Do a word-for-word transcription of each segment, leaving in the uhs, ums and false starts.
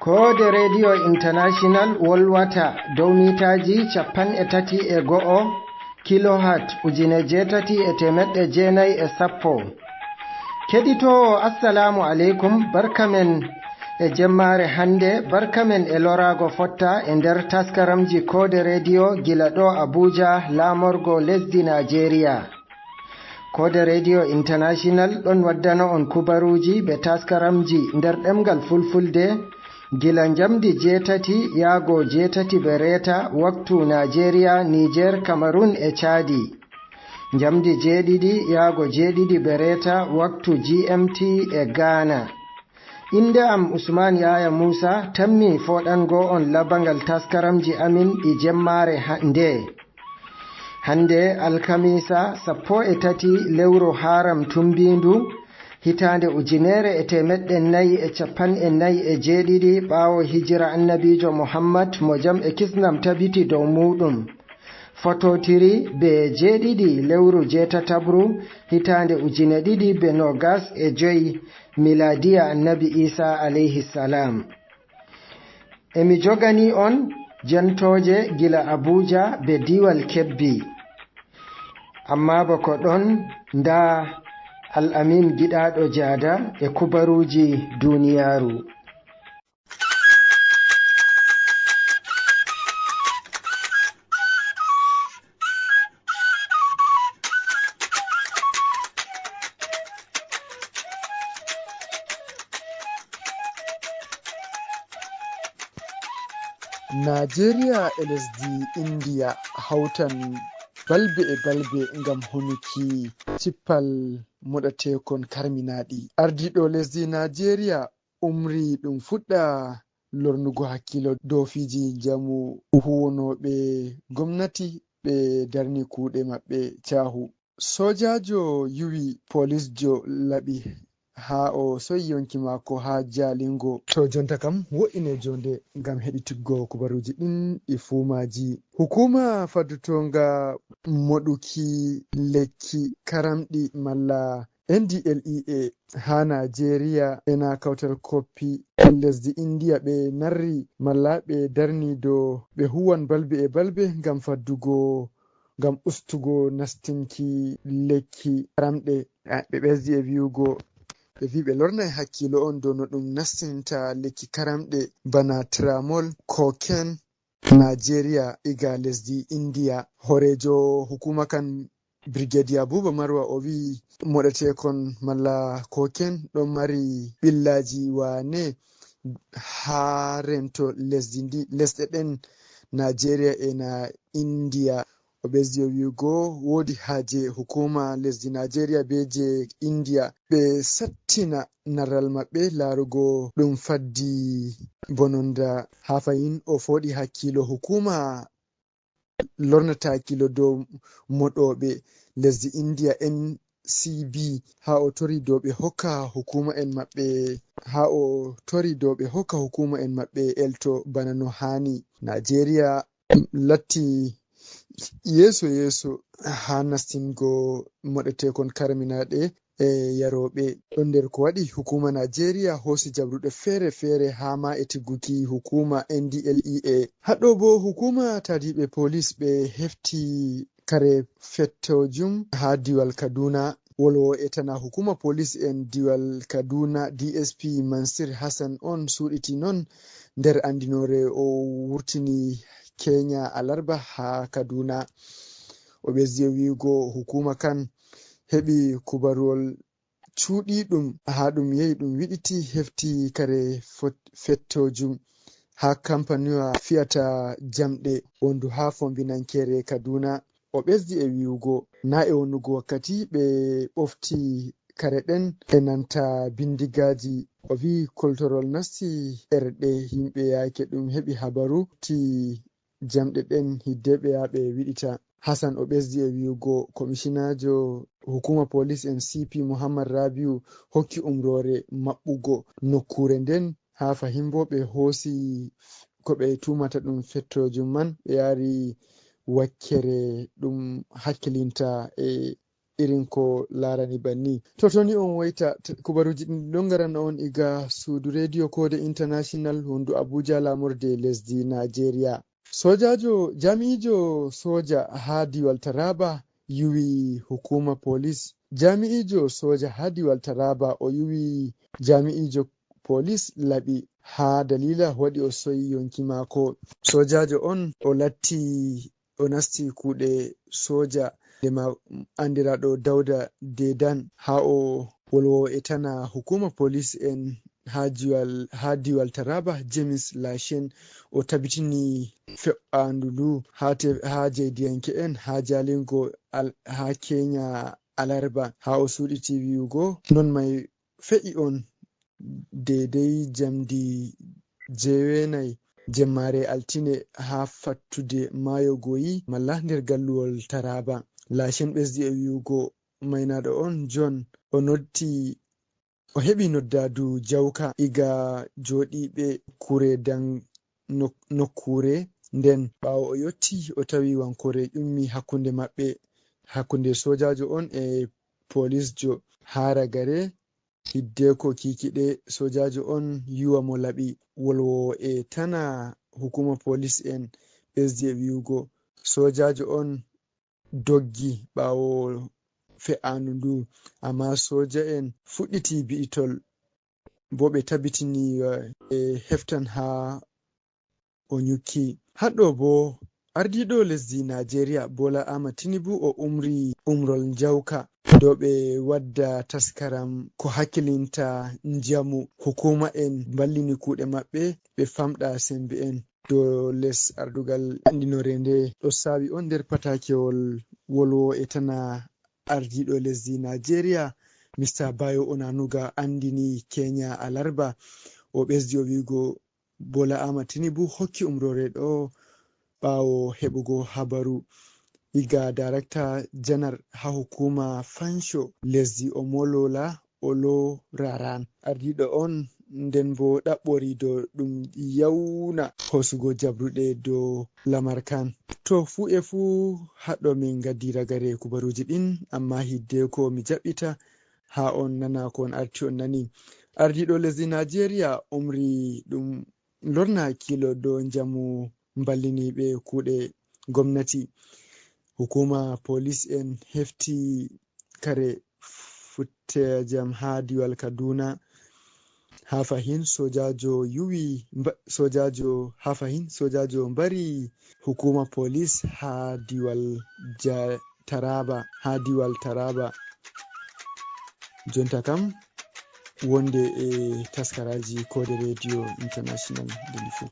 Koode Radio International wolwata dow miitaaji capanɗe tati e go'o, kilohat ujine jeetati e teemeɗɗe jeenayi e sappo. Keɗitoowo, assalaamu aleykum, barka men e jemmaare hannde, barka men e loraago fotta e nder taskaramji Koode Radio gila ɗo Abuja, laamorgo lesdi Naajeeriya. Koode Radio International ɗon waddana on kubaruuji be taskaramji nder ɗemngal Fulfulde, gila njamdi jeetati yaago jeetati be reeta waktu Naajeeriya, Niijeer, Kamarun e Caadi. Njamdi jeeɗiɗi yaago jeeɗiɗi be reeta waktu G M T e Ghana. Innde am Usman Yaya Musa, tammi fooɗango on labangal taskaramji amin ɗi jemmaare ha-, nde. Hannde alkamiisa, sappo e tati lewru Haram tumbiindu, hitaande ujunere e teemeɗɗe nayi e capanɗe nayi e jeeɗiɗi ɓaawo hijira Annabiijo Muhammad, mo jam e kisnam tabiti dow muuɗum, fototiri be jeeɗiɗi lewru jeetatabru, hitaande ujine ɗiɗi be noogas e joy milaadiya Annabi Iisa alayhi salaam. Emi joganii on jantooje gila Abuja be Diiwal Kebbi. Ammaa bako ɗon, ndaa Al-Amin Giɗaaɗo Jaada e kubaruuji duniyaaru. Naajeeriya e lesdi Indiya hawtan balbe e balbe ngam honuki cippal moɗateekon karminaaɗi. Ardiiɗo lesdi Naajeeriya umri ɗum fuɗɗa lornugo hakkiilo dow fiiji njamu huwonooɓe gomnati ɓe darni kuuɗe maɓɓe caahu. Soojaajo yuwi polisjo laɓi haa o soyi yonki maako haa Jaalingo. To jonta kam, wo'ine joonde ngam heɗitiggo kubaruuji ɗin ɗi fuu maaji. Hukuuma faddutoonga moɗuki lekki karamɗi malla N D L E A haa Naajeeriya e na kawtal koppi lesdi Indiya ɓe narri malla ɓe darni dow ɓe huwan balbe e balbe ngam faddugo, ngam ustugo nastinki lekki karamɗe. A, ɓe ɓesdi e wi'ugo, ɓe wi ɓe lornay hakkiilo on dow no ɗum nastinta lekki karamɗe bana tramol, cocaine, Naajeeriya iga lesdi Indiya. Hooreejo hukuuma kan, Brigadier Buuba Marwa, o wi'i moɗeteekon malla cocaine ɗon mari ɓillaaji waane haa rento lesdi ndi, lesɗe ɗen Naajeeriya e na Indiya. O ɓesdi o wi'ugo woodi haaje hukuuma lesdi Naajeeriya be je Indiya ɓe sattina naral maɓɓe laarugo ɗum faddi bononda. Haa fahin o fooɗi hakkiilo hukuuma lornata hakkiilo dow moɗooɓe lesdi Indiya N C B, haa o tori dow ɓe hokka hukuuma en maɓɓe, haa o tori dow ɓe hokka hukuuma en maɓɓe elto bana no haani. Naajeeriya latti yeeso yeeso haa nastingo moɗeteekon karminaaɗe e yarooɓe. Ɗon nder ko waɗi hukuuma Naajeeriya hoosi jabruɗe feere-feere haa ma e tigguki hukuuma N D L E A. Haa ɗo boo hukuuma taadiiɓe poliis ɓe hefti kare fettoojum haa diwal Kaduna. Wolwoowo e tana hukuuma poliis en diwal Kaduna, D S P Mansir Hassan on suuɗiti non nder anndinoore o wurtini Kenya alarba haa Kaduna. O ɓesdi e wi'ugo hukuuma kan heɓi kubaruwol cuuɗiiɗum haa ɗum yehi ɗum wiɗiti hefti kare fot-, fettoojum haa kampaniwa fiyata jamɗe wondu haa fombinankere Kaduna. O ɓesdi e wi'ugo, naa e wonnugo wakkati ɓe ɓofti kare ɗen e nanta bindigaaji. O wi'i koltorol nasti erɗe yimɓe yaake ɗum heɓi habaru ti jamɗe ɗen hidde ɓe yaa ɓe wiɗita. Hassan o ɓesdi e wi'ugo, komishinaajo hukuuma poliis en C P Muhammad Rabiu hokki umroore maɓɓugo nokkuure nden haa fahin boo ɓe hoosi ko ɓe tuumata ɗum fettoojum man, ɓe yaari wakkere ɗum hakkilinta e irin ko laarani banni. To toni on woyta, t- kubaruuji ɗin ɗon ngaranno on iga suudu rediyo Koode International wondu Abuja, laamorde lesdi Nigeria. Soojaajo, jamiijo sooja haa diwal Taraba yuwi hukuma polis. Jamiijo sooja haa diwal Taraba o yuwi jamiijo polis laɓi haa dalila waɗi o soyi yonki maako. Soojaajo on o latti, o nasti kuuɗe sooja, nde ma andiraaɗo Dauda Dedan, haa o wolwo e tana hukuma polis en haa jiwal, haa diwal Taraba, James Lashen, o tabitini fe'aandu ndu haa te-, haa jeydiyanke en haa jalingo al-, haa Kenya alarba, haa o suuɗiti wi'ugo non may fe'i on deydey jamdi jeenay jemmaare altine haa fattude maayo goyi malla nder galluwol Taraba. Laacen ɓesdi e wi'ugo maynaaɗo on John o noddi, o heɓi noddaadu jawka iga jooɗiiɓe kure dan nok-, nokkuure nden. Ɓaawo o yotti, o tawi wankoore ƴummi hakkunde maɓɓe, hakkunde soojaajo on e polisjo haa ragare. Hiddeko kiikiɗe, soojaajo on yuwa mo laɓi. Wolwoowo e tana hukuma polis en ɓesdi e wi'ugo, soojaajo on doggi ɓaawo fe'aandu ndu, amma sooja en fuɗɗiti bi'itol, bo ɓe tabitini, eh, ɓe heftan haa o nyukki. Haɗɗo bo, ardiiɗo lesdi Najeriya, Bola Ahmad Tinubu, o umri umrol njawka dow ɓe wadda taskaram ko hakkilinta njamu, hukuma en mballini kuuɗe maɓɓe, ɓe famɗa sembe en. Dow les ardugal anndinore nde ɗo sawi on nder patakewol wolwo e tana ardiiɗo lesdi Najeriya, Mister Bayo Onanuga anndini Kenya alarba. O ɓesdi o wi'ugo Bola Ahmad Tinubu hokki umrore ɗo ɓaawo heɓugo habaru iga darakta janar haa hukuma fansho lesdi Omolola Oloraran. Ardiiɗo on nden bo ɗaɓɓori dow ɗum yawna hoosugo jabruɗe dow lamar kan. To fuu e fuu haɗɗo min ngaddi ragare kubaruuji ɗin, amma hiddeko mi jaɓɓita haa on nana ko on arti on nani. Ardiiɗo lesdi Najeriya umri ɗum lorna hakkilo dow njamu mballiniiɓe kuuɗe gomnati. Hukuma polis en hefti kare futtejam haa diwal Kaduna. Haa fahin soojaajo yuwi mba-, soojaajo, haa fahin soojaajo mbari hukuma polis haa diwal ja-, Taraba, haa diwal Taraba. Jonta kam, wonde e taskaraaji Koode Radio International ndeni fuu.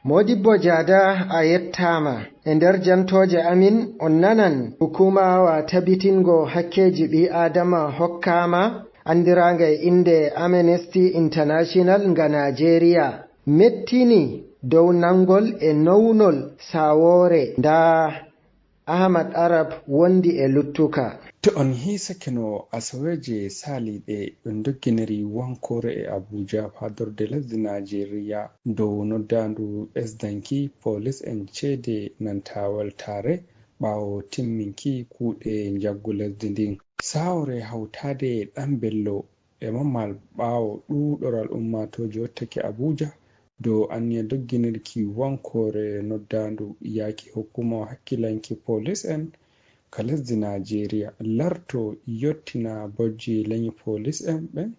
Moodibbo Jaada, a yettaama. E nder jantooje amin, on nanan hukumawa tabitingo hakkeeji ɓii Aadama hokkaama, anndiraanga e innde Amnesty International nga Najeriya, mettini dow nanngol e nownol saawoore. Ndaa Ahmad Arab wondi e luttuka. To on hiisakeno asaweeje saaliiɗe, ɗum dogginiri wankoore e Abuja, faadorde lesdi Najeriya, dow noddaandu ɓesdanki polis en ceede nanta weltaare ɓaawo timminki kuuɗe njaggu lesdi ndin. Saawore hawtaade e ɗan bello e mammal ɓaawo ɗuuɗoral ummaatooje yottake Abuja dow anniya dogginirki wankoore noddaandu yaaki hukuma hakkilanki polis en ka lesdi Najeriya larto yottina bojji lenyi polis en ɓen,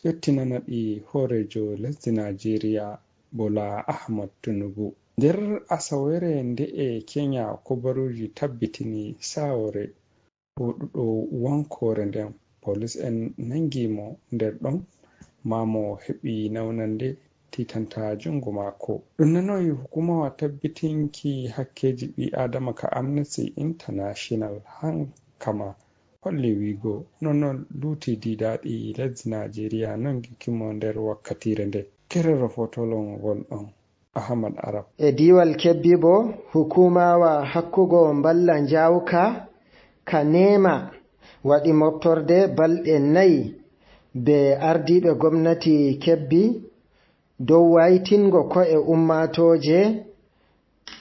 yottinana ɗi hooreejo lesdi Najeriya Bola Ahmad Tinubu. Nder asawere nde'e Kenya, kubaruuji tabbitini saawore woɗuɗo wankoore nden, polis en nangi mo nder ɗon, ma mo heɓi nawnande titanta jungo maako. Ɗum nanoyi hukumawa tabbitinki hakkeeji ɓii Aadama ka Amnesty International hankama holli wiigo, non non luuti diidaaɗi lesdi Najeriya nangiki mo nder wakkatiire nde. Kerero fotolon won ɗon. Ahmad Arab. E diiwal Kebbi bo, hukumawa hakkugo mballa njawka ka neema Waɗi moftorde balɗe nayi be ardiiɓe gomnati Kebbi dow waytingo ko'e ummaatooje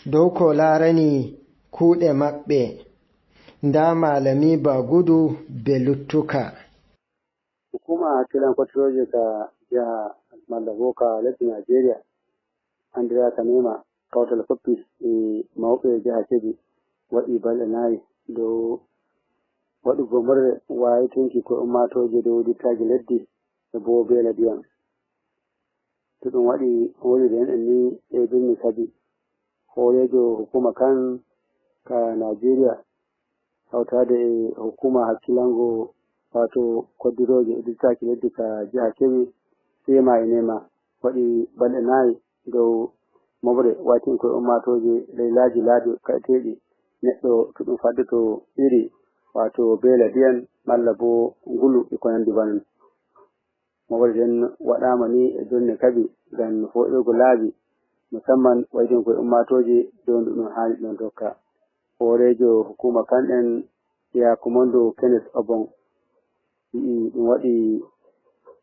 dow ko laarani kuuɗe maɓɓe. Ndaa Malami Bagudu be luttuka. Hukuma hakkilan kottirooje ka jiha malla bo ka lesdi Najeriya, anndiraaka neema, kawtal koppi e mawɓe jiha Kebbi waɗi balɗe nayi dow waɗugo morle wayitinki ko'e ummaatooje dow dittaaji leddi e bo beela ndiyam. To ɗum waɗi, hoolirde en en ni e birni Kabi. Hooreejo hukuma kan ka Najeriya hawtaade e hukuma hakkilango wato koddirooje e dittaaki leddi ka jiha Kebbi, Sema e Nema, waɗi balɗe nayi dow moɓre waytin koye ummaatooje leylaaji laabi kaɗeteeɗi neɗɗo to ɗum fadde to iri wato beela ndiyam malla bo ngulu e ko nanndi banon. Moɓre nden waɗaama ni e jonne Kabi ngam fooɗirgo laabi musamman waytin koye ummaatooje dow ndu ɗum haani ɗon tokka. Hooreejo hukuma kan en Yakumondo Kenneth Obong wi'i ɗum waɗi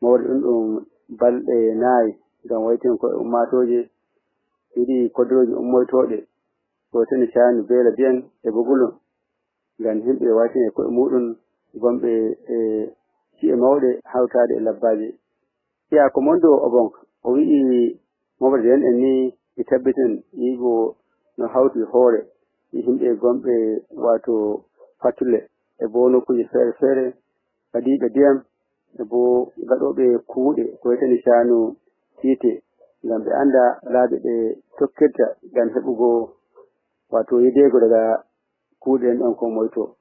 mawri ɗum ɗum balɗe nayi ngam waytin koye ummaatooje ɗiɗi koddirooji ummoytooɗe ko toni caani beela biyan e bugulun ngam yimɓe waytin e koye muɗum gomɓe e ci'e mawɗe hawtaade e labbaaje. Yakumondo Obong o wi'i mawɓe nden en ni e tabbitin yigo no hawti hoore e yimɓe gomɓe wato fattulle e bo nokkuuje feere feere kadiiɓe ndiyam e bo gaɗooɓe kuuɗe ko wiyeteni caanu hiite ngam ɓe annda laabi ɗe tokkirta ngam heɓugo wato yideego daga kuuɗe ɗen ɗon ko moyto.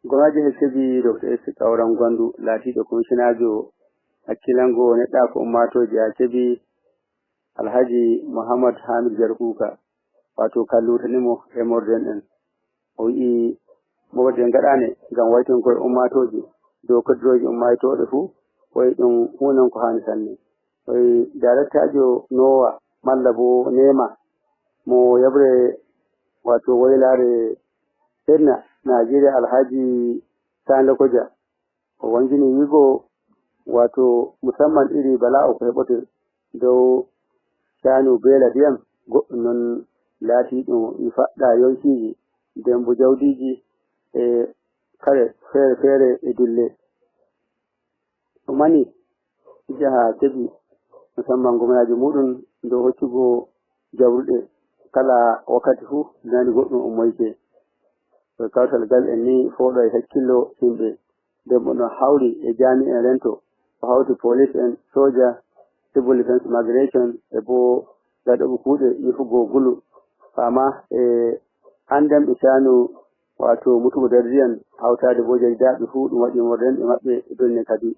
Gomnaajo he keɓi Doktor Esi Kawran Gwandu laatiiɗo komishinaajo hakkilango neɗɗaako ummaatooje haa keɓi Alhaji Muhammad Hamid Jarkuka wato kalluutani mo e morden en. O wi'i morden gaɗaane ngam wayton koye ummaatooje dow koddirooji ummaytooɗe fuu koye ɗum huunan ko haani sanne. Oyi darektaajo nowa malla bo nema mo yabre wato woylaare hirna Najeriya Alhaji Sani Lokoja o wangini wigo wato musamman iri bala'o ko heɓote dow canu beela ndiyam goɗɗum noon laati ɗum mi faɗɗa yonkiiji dembo jawdiiji e kare feere feere e dulle. O mani jaha keɓi musamman gomnaajo muɗum dow hoccugo jawruɗe kala wakkati fuu nani goɗɗum ummoyte. Koye kawtal gal en ni fooɗo e hakkillo yimɓe nden mo no hawri e jami'en rento o hawti police en soja civil defense migration e bo gaɗoɓe kuuɗe ñifugol gulu fama e andanɓe canu wato mutugo dardiyan hawtade bo jaridaɓe fuu ɗum waɗi morden e maɓɓe e donne kadi.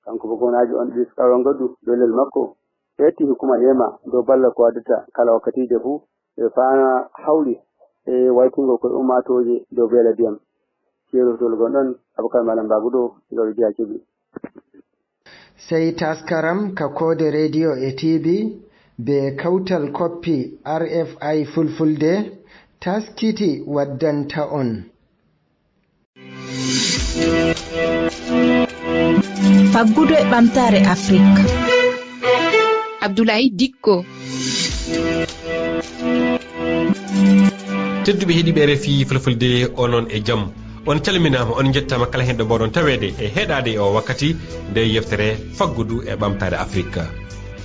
Kanko bo gomnaajo on ɗis kawral ngaddu dow lel makko ƴetti hukuma nema dow balla ko waddata kala wakkatiije fuu ɓe faana hawri e waytingol koye ummaatooje dow beela ndiyam. Ceerotol gon ɗon Abakar Malam Bagudo ngawri jeya keɓi. Sey taskaram ka koode rediyo e T V be kawtal koppi R F I Fulfulde taskiti waddanta on. Faggudu e ɓamtaare Afrik. Abdoulaye Dikko. Tedduɓe heɗiiɓe R F I Fulfulde, onon e jam. On calminaama, on njettaama kala heen ɗo mbaawɗon taweede e heɗaade e o wakkati nde yewtere Faggudu e Ɓamtaare Afrik.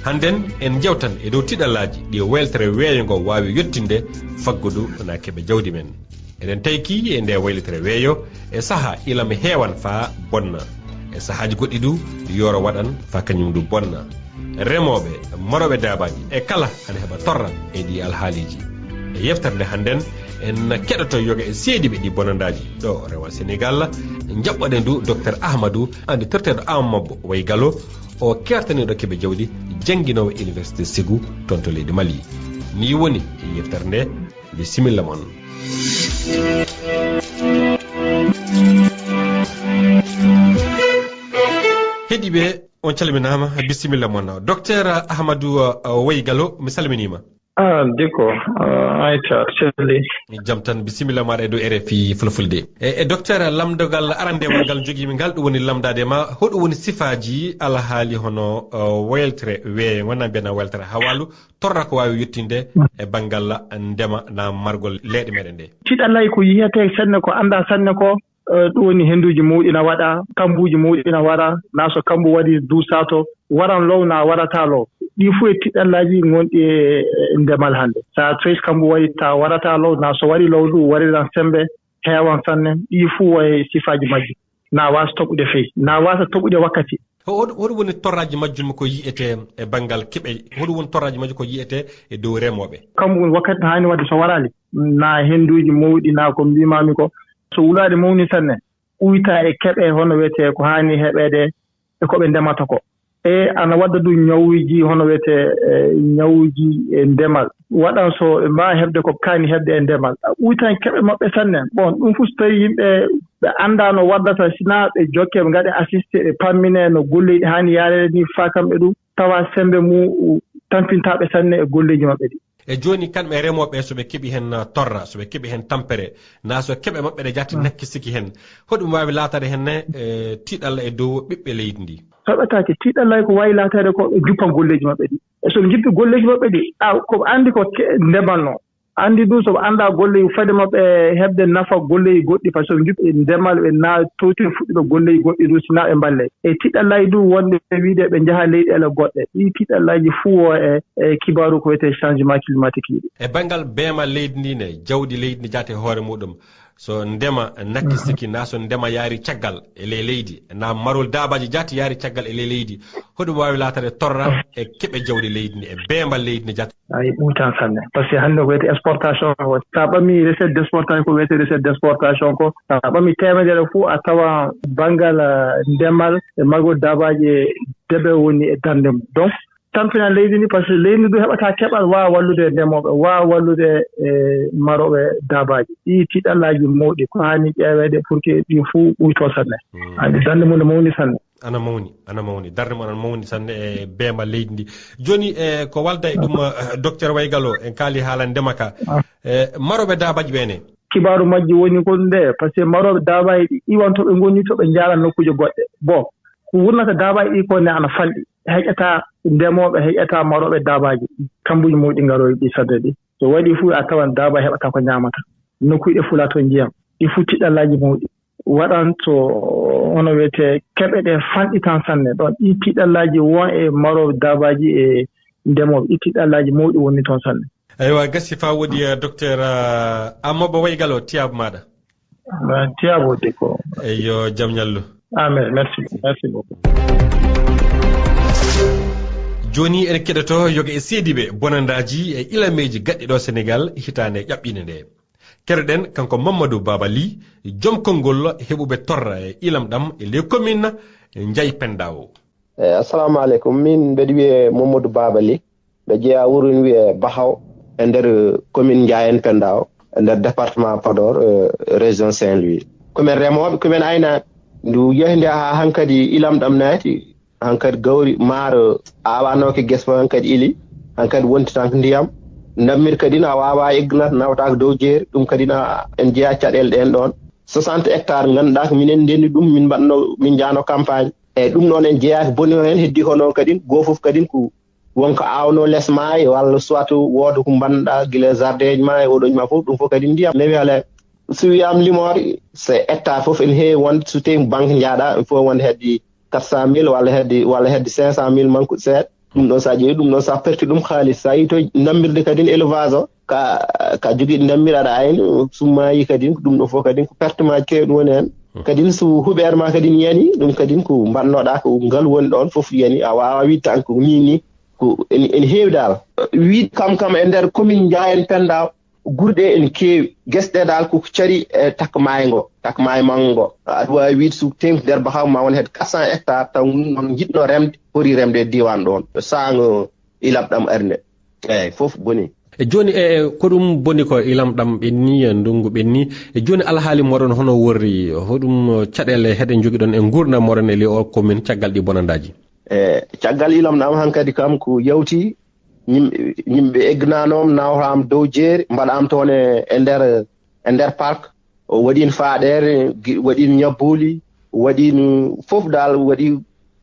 Hannden en njewtan e dow tiɗallaaji ɗi weltere weeyo ngo waawi yettinde faggudu na keɓe jawdi men. Eɗen tawki e nde waylitere weeyo e saha ilam heewan faa bonna. E sahaaji goɗɗi du yooro waɗan faa kañum du bonna. Remooɓe, marooɓe daabaaji e kala ana heɓa torra e ɗi alhaaliiji. E yewtere nde hannden en keɗoto yoga e seediiɓe ɗi bonandaaji ɗo rewa Senegal. Njaɓɓoɗen du Docteur Ahmadou Andi torteeɗo Amadou Waygalo o keertaniiɗo keɓe jawdi jannginoowo Université Ségou toon to leydi Mali. Nii woni e yewtere nde. Bisimilla mon. Heɗiiɓe, on calminaama, bisimilla mon. Docteur Ahmadou Waygalo, mi salminiima. Ah, Diko, ah, Aïcha, Shelly. Jam tan, bisimilla maɗa e dow R F I Fulfulde. E, e docteur, lamdogal arande ma ngal jogiimi ngal, ɗum woni lamdaade ma, hoɗum woni sifaaji alhaali hono, uh, weltere weeyo, wona mbiyen weltere hawaalu, torra ko waawi yettinde e banngal ndema na margol leyɗe meɗen ɗe? Tiɗallay ko yiyetee sanne, ko anndaa sanne ko, eh, ɗum woni hennduuji mawɗi na waɗa, kambuuji mawɗi na waɗa, na so kambu waɗi duusaa to, waran low na warata low. Ɗi fof e tiɗallaaji ngonɗi e, e ndemal hannde. So a toyii kambu waɗi ta warata low, na so waɗi low ndu wariran semmbe, heewan sanne, ɗi fof e sifaaji majji. Na waasa toɓude fey, na waasa toɓude wakkati. Ho-, hoɗum, hoɗum woni torraaji majjum ko yiyetee e banngal keɓe? Hoɗum woni torraaji majjum ko yiyetee e dow remooɓe? Kambu woni wakkati no haani waɗde so waraali, na hennduuji mawɗi, na ko mbiimaami ko. So wulaade mawni sanne, uyta e keɓe hono wiyetee ko haani heɓeede e ko ɓe ndemata ko. E ana wadda ɗum ñawuuji hono wiyetee, e, ñawuuji e ndemal. Waɗan so ɓe mbaawa heɓde ko ɓe kaani heɓde e ndemal. Uytan keɓe maɓɓe sanne. Bon, ɗum fof so tawii yimɓe ɓe anndaa no waddata, sinaa ɓe jokkee, ɓe ngaɗee assisté, ɓe pamminee no golleeji ɗi haani yaareede nii faa kamɓe ɗum, tawa semmbe mum tampintaa ɓe sanne e golleeji maɓɓe ɗi. E jooni, kamɓe remooɓe, so ɓe keɓi heen, uh, torra, so ɓe keɓi heen tampere, na so keɓe maɓɓe ɗe jaati nakkisiki heen, hoɗum waawi laataade heen, eh, tiiɗalla e dow ɓiɓɓe leydi ndi? Heɓataake tiiɗalla ko waawi laataade ko ɓe njuppan golleeji maɓɓe ɗi. E so ɓe njuppi golleeji maɓɓe ɗi, a, ko ɓe anndi ko ke-, ndemal no. Anndi ɗum, so ɓe anndaa golle fayde maɓɓe heɓde nafa golleeji goɗɗi, par ce que so ɓe njuppi ndemal, ɓe na towti fuɗɗude golleeji goɗɗi ɗum, sinaa ɓe mballe. E tiiɗallaaji ɗum wonde wiide ɓe njaha leyɗeele goɗɗe. Ɗii tiiɗallaaji fuu o e, e kibaaru ko wiyetee changement climatique ɗi. E banngal beema leydi ndi ne, jawdi leydi ndi jaati e hoore muɗum. So ndema nakkisiki, na so ndema yaari caggal e ley leydi, na marol daabaaji jaati yaari caggal e ley leydi, hoɗum waawi laataade torra e keɓe jawdi leydi ndi, e beema leydi ndi jaati? Ay, ɓuytan sanne. Par ce que hannde ko wiyetee exportation ko. So a ɓamii recette d'exportation ko wiyetee recette d'exportation ko, so a ɓamii teemedere fof, a tawa banngal, ah, ndemal e margol daabaaji e debe woni e darnde mum. Donc, tampina leydi ndi, par ce que leydi ndi ɗum heɓata keɓal, waawa wallude e ndemooɓe, waawa wallude e marooɓe daabaaji. Ɗii tiiɗallaaji mawɗi ko haani ƴeeweede pour que ɗi fof ɓuyto sanne. Mm. Anndi darnde mum no mawni sanne. Ana mawni, ana mawni. Darnde mum ana mawni sanne e beema leydi ndi. Jooni, e ko walda e ɗum, eh, docteur Waygalo, en kaali haala ndema ka. Ah. E marooɓe daabaaji ɓee ne? Kibaaru majji woni ko nde, par ce que marooɓe daabaaji ɗi iwan to ɓe ngoni, to ɓe njaara nokkuuje goɗɗe. Bon, ko wurnata daabaaji ɗi ko ne ana falɗi. Heƴata ndemooɓe, heƴata marooɓe daabaaji. Kambuuji mawɗi ngaroyi ɗi sadda ɗi. So waɗi fof a tawan daabaaji heɓata ko ñaamata. Nokkuuje ɗe fula toon ndiyam. Ɗi fof tiiɗallaaji mawɗi. Waɗan so hono wiyetee keɓe ɗe fanɗi tan sanne. Ɗoon ɗi tiiɗallaaji won e marooɓe daabaaji e ndemooɓe. Ɗi tiiɗallaaji mawɗi woni toon sanne. Eywa, gasi faa woodi, eh, docteur, eh, Ammaba Waygalo, tiyaabu maaɗa. Ma tiyaabu woodi ko. Eyyo, jam ñallu. Amen, merci, merci beaucoup. Jooni eɗen keɗoto yoga e seediiɓe bonandaaji e ilameeji gaɗɗi ɗo Senegal hitaande ƴaɓɓiinde nde. Keɗoɗen kanko Mamadou Baba Ly, joom konngol heɓuɓe torra e ilam ɗam e les communes Ndiaye Penda o. Eh, assalamu aleykum. Min mbeɗa wiyee Mamadou Baba Ly. Mbeɗa jeyaa wuro ina wiyee Bahaw, e nder commune Ndiayène Penda o, e nder département Podor, eh, région Saint-Louis. Ko men remooɓe, ko men aynaaɓe. Ndu yehi nde haa hankadi ilam ɗam naati, hankadi gawri maaro aawaanooka e gese fof hankadi ili, hankadi wonti tan ko ndiyam. Ndammiri kadi na waawaa egginat, nawtaaka dow jeeri, ɗum kadi na en jeyaa caɗeele ɗeen ɗoon. Soixante hectares ngannduɗaa ko minen ndenndi ɗum, min mbaɗno, min njaano campagne. Eeyi, ɗum noon en jeyaaki boni o heen, heddii ko noon kadi, goo fof kadi ko won ko aawnoo les maayo, walla soit wooda ko mbannduɗaa gila jardin ji ma e oɗoji ma fof, ɗum fof kadi ndiyam newi haleeɓe. So wiyaama limoore, so hectare fof ene heewi wonde, so tawii ko banque njaaɗa, ene fof wonde hedde quatre cent mille walla hedde, walla hedde cinq cent mille manque seeɗa. Ɗum ɗoon so a ƴeewi, ɗum ɗoon so a perti ɗum haalis, so a yii to ndammirde kadi élevage o, ka, ka jogiiɗo ndammiri aɗa ayni, summayi kadi, ɗum ɗo fof kadi ko pertement keewɗo woni heen. Hmm. Kadi so huɓeere ma kadi yani, ɗum kadi ko mbaɗnoɗa ko ngal woni ɗoon fof yani, a waawaa wiide tan ko nii nii, ko ene, ene heewi dal. Wiide kam kam e nder commune Ndiayène Penda, gure ɗe ene keewi. Gese ɗe dal ko cari e takka maayo ngo, takka maayo manngo ngo. Aɗa waawi wiide so teeŋti nder Bahaw ma won hedde quatre cent hectares, taw ɗum noon njiɗno remde, foti remde e diiwaan ɗoon. Saanga ilam ɗam ari nde. Eeyi, fof boni. E jooni, e, e, ko ɗum boni ko ilam ɗam ɓenni, e ndunngu ɓenni. E jooni alhaali moɗon hono worri, hoɗum caɗeele heɗen njogiɗon e nguurndam moɗon e ley o commune caggal ɗi bonandaaji? E caggal ilam ɗam hankadi kam ko yawti, Yimɓe, yimɓe eggnanoom, nawraam dow jeeri, mbaɗaam toon e, e nder, e nder park. O waɗiin faaɗeere, gi-, waɗiin ñabbuuli, waɗiin fof daal, waɗi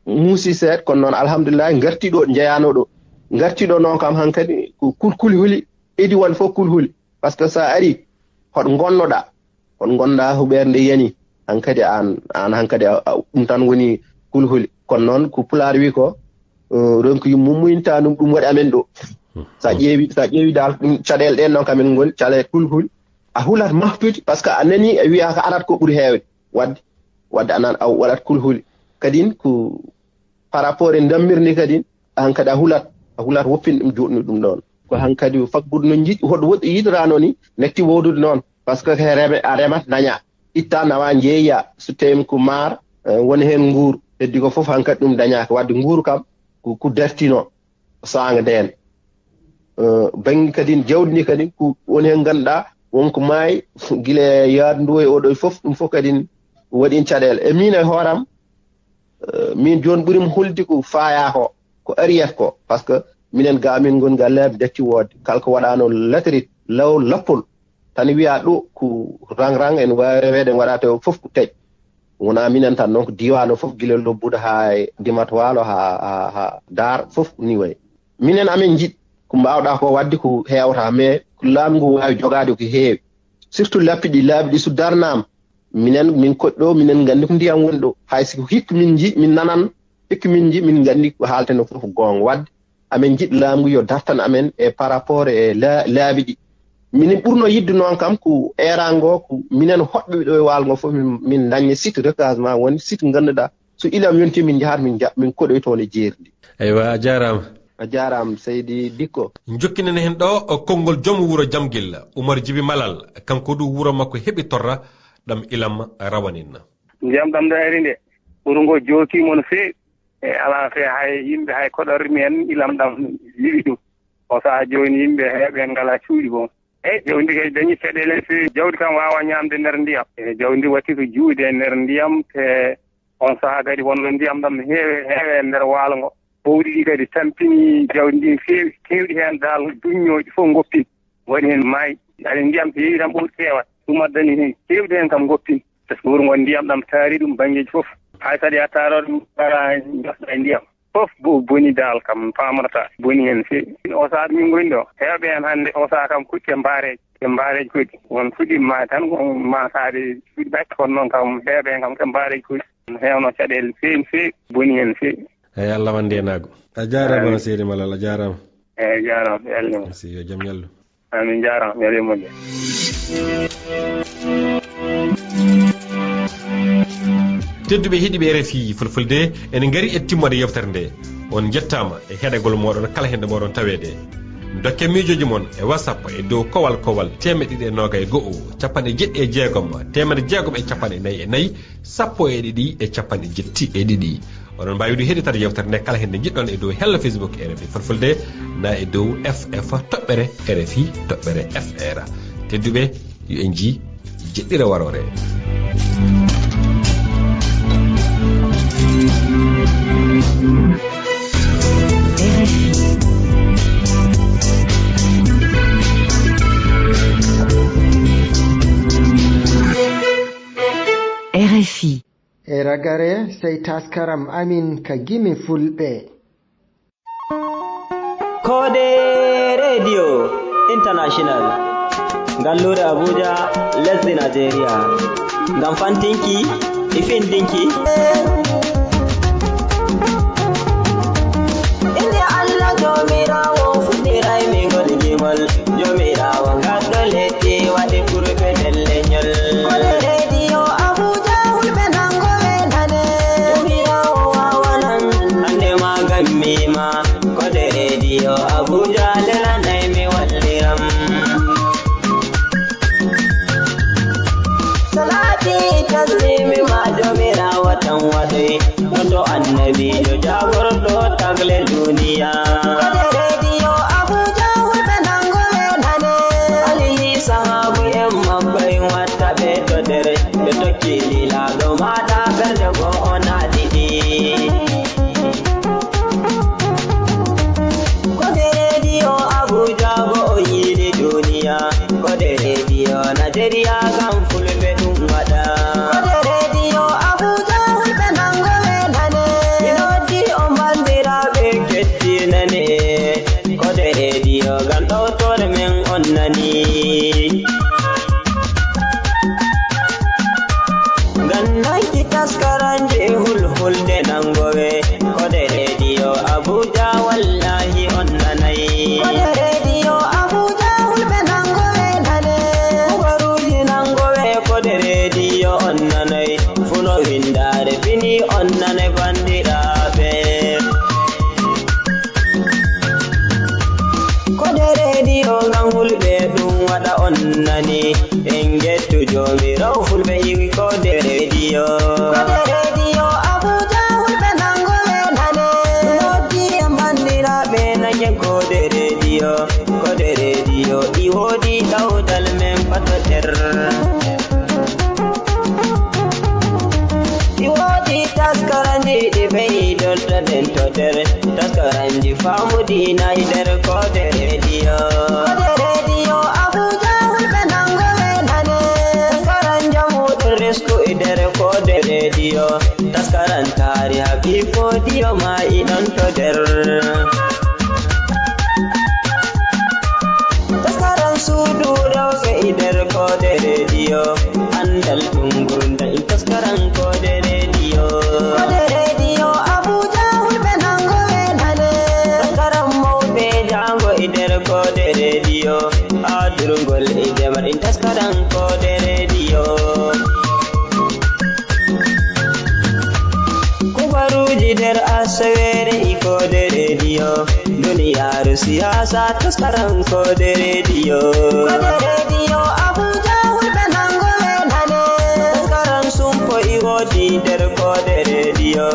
muusi seeɗa, kono noon alhamdulillahi, ngartii ɗo, njeyaanoo ɗo. Ngartii ɗo noon kam hankadi ko kulhuli, idi won fof kulhuli. Par ce que so a arii, hoɗo ngonnoɗaa, hoɗo ngonɗaa huɓeere nde yani, hankadi aan, aan hankadi a, a, ɗum tan woni kulhuli. Kono noon ko Pulaar wi ko, eh, ronki mum muyinta ɗum, ɗum waɗi amen ɗo. So a ƴeewi, so a ƴeewi daal ɗum caɗeele ɗeen noon kam en ngoni, caɗeele kulhuli. A hulat mahtude, par ce que a nanii e wiyaa ko arat ko ɓuri heewde. Waɗde, waɗde anan a waɗat kulhuli. Kadin ko par rapport e ndammirdi kadin, hankadi a hulat, a hulat woppin ɗum, joɗɗin ɗum ɗoon. Ko hankadi faggudu no jiɗ-, hoɗo woɗɗi yiɗiraano ni, netti woodude noon. Par ce que ko reme-, a remat daña. Itta nawa njeeya, so tawii ko maar, eh, woni heen nguuru. Heddi ko fof hankadi ɗum dañaaka. Waɗde nguuru kam, ko, ko dartino. Saanga ndeen. Eh, bannge kadi jawdi ndi kadi ko woni heen ngannduɗaa wonko maayi gila e yaadu ndu e oɗo fof, ɗum fof kadi waɗi caɗeele. E miin e hooram, eh, miin jooni ɓuri mi hulde ko faaya ko, ko ariyat ko, par ce que minen ga amin ngoni ga laabi datti woodde, kala ko waɗaano latrit, law lappol, tan wiyaa ɗo ko rang-rang, en waawi reweede, en waɗa taw fof ko tej. Wonaa minen tan, noon ko diiwaan o fof, gila Lobbudu haa e Dimat Waalo haa, haa, haa Daar, fof ko nii wayi. Minen amen njiɗ, ko mbaawɗaa ko waɗde ko heewata, mais ko laamu ngu waawi jogaade ko heewi. Surtout lappi ɗi, laabi ɗi so darnaama, minen, min koɗi ɗo, minen nganndi ko ndiyam woni ɗo. Hay si ko hikka min nji-, min nanan, hikka min nji-, min nganndi ko haalten o fof ko goonga. Waɗde amen njiɗ laamu ngu yo dartan amen e par rapport e la-, laabi ɗi. Minen ɓurno yiɗde noon kam ko eerango, ko minen hoɗɓe ɗo e waalo ngo fof min, min daña site recasement, woni site ngannduɗaa so ilam yonti min njahat min nja-, min koɗoy toon e jeeri ndi. Eywa, a jaaraama. A jaaraama, Seydi Dikko. Njokkinen heen ɗo konngol joom wuro Jamgilla, Umar Jibi Malal, kanko du wuro makko heɓi torra, ɗam ilam rawanin. Ndiyam ɗam ɗo ari nde, wuro ngo jookiima no feewi. E alaa fe hay yimɓe hay koɗormi en ilam ɗam liɓi ɗum. O sahaa jooni yimɓe heewɓe en ngalaa cuuɗi boom. Eyi, jawdi kay dañi caɗeele no feewi. Jawdi kam waawaa ñaamde nder ndiyam. E jawdi ndi watti ko juuɗe e nder ndiyam, te on sahaa kadi wonno ndiyam ɗam heewe, heewe e nder waalo ngo. Bowɗi ɗi kadi tampini jawdi ndi no feewi, keewɗi heen daal duññooji fof ngoppin. Waɗi heen maayi. Aɗa ndiyam so yeewi tan ɓowɗi keewat. Ɗum addani heen keewɗi heen kam ngoppin. Par ce que wuro ngo ndiyam ɗam taari ɗum banngeeji fof. Hay kadi a taaroo ɗum, ara josɗa e ndiyam. Fof bo-, boni daal kam, faamorta. Boni heen feewi. O sahaa min ngoni ɗo. Heewɓe heen hannde o sahaa kam kucce mbaareeje. E mbaareeje kadi. Won fuɗi ma tan, ko ma saade fuɗi batte, kono noon kam heewɓe heen kam ke mbaareeje kadi. Heewno caɗeele feewi, feewi. Boni heen feewi. Eyi, Allah won ndeenaagu. A jaaraama, Amiin. Seydi Malal, a jaaraama. Eyi, jaaraama, yalnima. Merci, yo jam yallu. Amin, jaaraama, yalnima moƴƴa. Tedduɓe heɗiiɓe R F I Fulfulde, en ngari e timmoode yewtere nde. On njettaama e heɗagol mooɗon kala heen ɗo mooɗon taweede. Dokke miijooji mon e WhatsApp e dow kowal kowal teemeɗɗe ɗiɗi e noogay e go'o, capanɗe jeeɗiɗi e jeegom, teemedde jeegom e capanɗe nayi e nayi, sappo e ɗiɗi e capanɗe jeeɗiɗi e ɗiɗi. Oɗon mbaawi du heɗitaade yewtere nde kala heen nde njiɗɗon e dow hello Facebook R F I Fulfulde, na e dow F F toɓɓere R F I toɓɓere F R. Tedduɓe, yo en njii jeɗɗire waroore. R F I. R F I. E ragare, sey taskaram amin ka gimi fulɓe. Koode Radio International, ngalluure Abuja, lesdi Nigeria, ngam fantinki e findinki. Innde Allah Joomiraawo fuɗɗiray mi ngol gimol. Joomiraawo ngaddo leddi waɗi kurɓe nder lenyol. Koode Radio Abuja, hulɓe nango ɓe nane. Joomiraawo wawanan, hannde ma gammi ma. Koode Radio Abuja, lelanay mi walliram. Salati taslimi ma Joomiraawo tan waɗoy. Ɗon ɗo annabiijo jaagorɗo tagle duniya. Koode Radio Abuja, hulɓe nango ɓe nane. Alihi sahaabu en makko en watta ɓe to dere. Ɓe tokki lilaaɗo maaɗa ɓerɗe go'o na ɗiɗi. Koode Radio Nanki taskaranji hulhulde nangowe, kode rediyo Abuja, wallahi on nanai. Kode rediyo Abuja, hulbe nangowe nane. Kubaruji nangowe, kode rediyo on nanai. Funo windare fini on nanai bandiraɓe. Kode rediyo ngam hulɓe ɗum waɗa on nani. En gettu Joomiraawo fulɓe iwi kode rediyo. Kode rediyo Abuja, hulɓe nango we nane. Noddi e bandiraɓe nanye kode rediyo. Kode rediyo i wodi dawdal men pato der. I wodi taskaranji ɗi ɓeydortoɗen to der. Taskaranji faamu diina e der kode rediyo. Kode rediyo Abuja, hulɓe nango we nane. Taskaran jamu ɗum risku e der kode rediyo. Taskaran taariha ɓi fodiyo ma i ɗon to der. Taskaran suudu rewɓe e der kode rediyo. Andal ɗum gurnda in taskaran kode rediyo. Kode rediyo Abuja, hulɓe nango we nane. Taskaran mawɓe jango e der kode rediyo. Adurgol e jamar in taskaran kode rediyo. Kubaruji der asawere e kode rediyo. Duniyaaru siyaasa taskaran kode rediyo. Kode rediyo Abuja, hulɓe nango we nane. Taskaran sumpo i wodi der kode rediyo.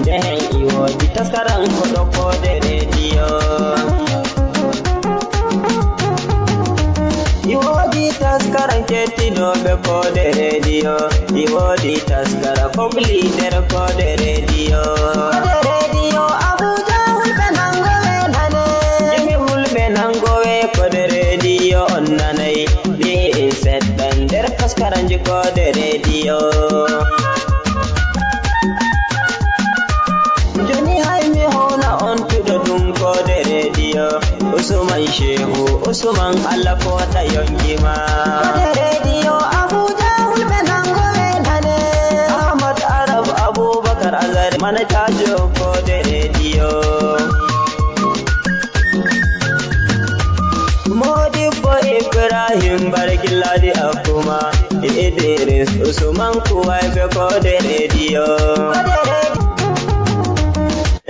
Ndehen i wodi taskaran koɗo kode rediyo. I wodi taskaran kettinooɓe kode rediyo. I wodi taskara kobli der kode rediyo. Kode rediyo Abuja, hulɓe nango we nane. Jimi hulɓe nango we kode rediyo on nanai. Ɗi in seɗɗan der taskaranji kode rediyo. Joni hay mi hona on tuɗo ɗum kode rediyo. Usman Shehu, Usman Allah fota yonki ma. Kode rediyo Abuja, hulɓe nango we nane. Ahmad Arab Abubakar Azare, manajajo kode rediyo. Modibbo Ibrahim Barkilladi Akuma, Idris Usman Kuwaibe kode rediyo.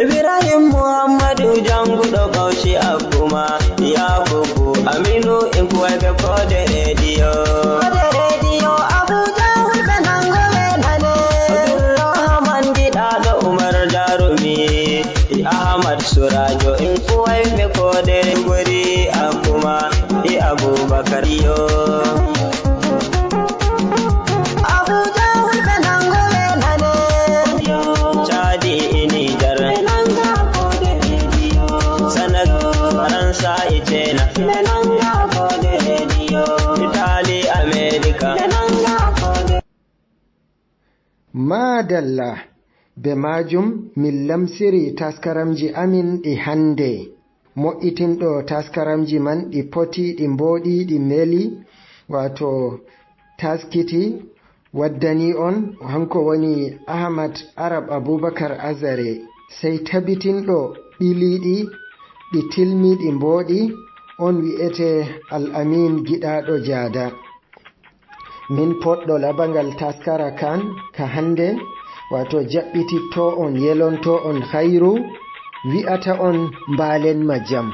Ibrahim Muhammadu Janguɗo Bauchi Akuma, Yakubu Aminu Inkuwaibe kode rediyo. Kode rediyo Abuja, hulɓe nango we nane. Abdulrahman Giɗaɗo Umar Jarumi, Ahmad Surajo Inkuwaibe kode gori Akuma, e Abubakar yo. Abuja, hulɓe nango we nane. Chadi e Niger. Ɓe nanga kode rediyo. Senegal, Faransa e China. Ɓe nanga kode rediyo. Italy, America. Ɓe nanga kode. Maadalla, be maajum min lamsiri taskaramji amin ɗi hannde. Mo'itinɗo taskaramji man ɗi poti, ɗi mbooɗi, ɗi meli, waato taskiti, waddani on, hanko woni Ahmad Arab Abubakar Azare. Sey tabitinɗo ɓiliiɗi, ɗi tilmi, ɗi mbooɗi, on wi'ete Al Amin Giɗaaɗo Jaada. Min poɗɗo labangal taskara kan ka hannde, waato jaɓɓititto on, yelonto on khayru, wi'ata on mbaalen ma jam.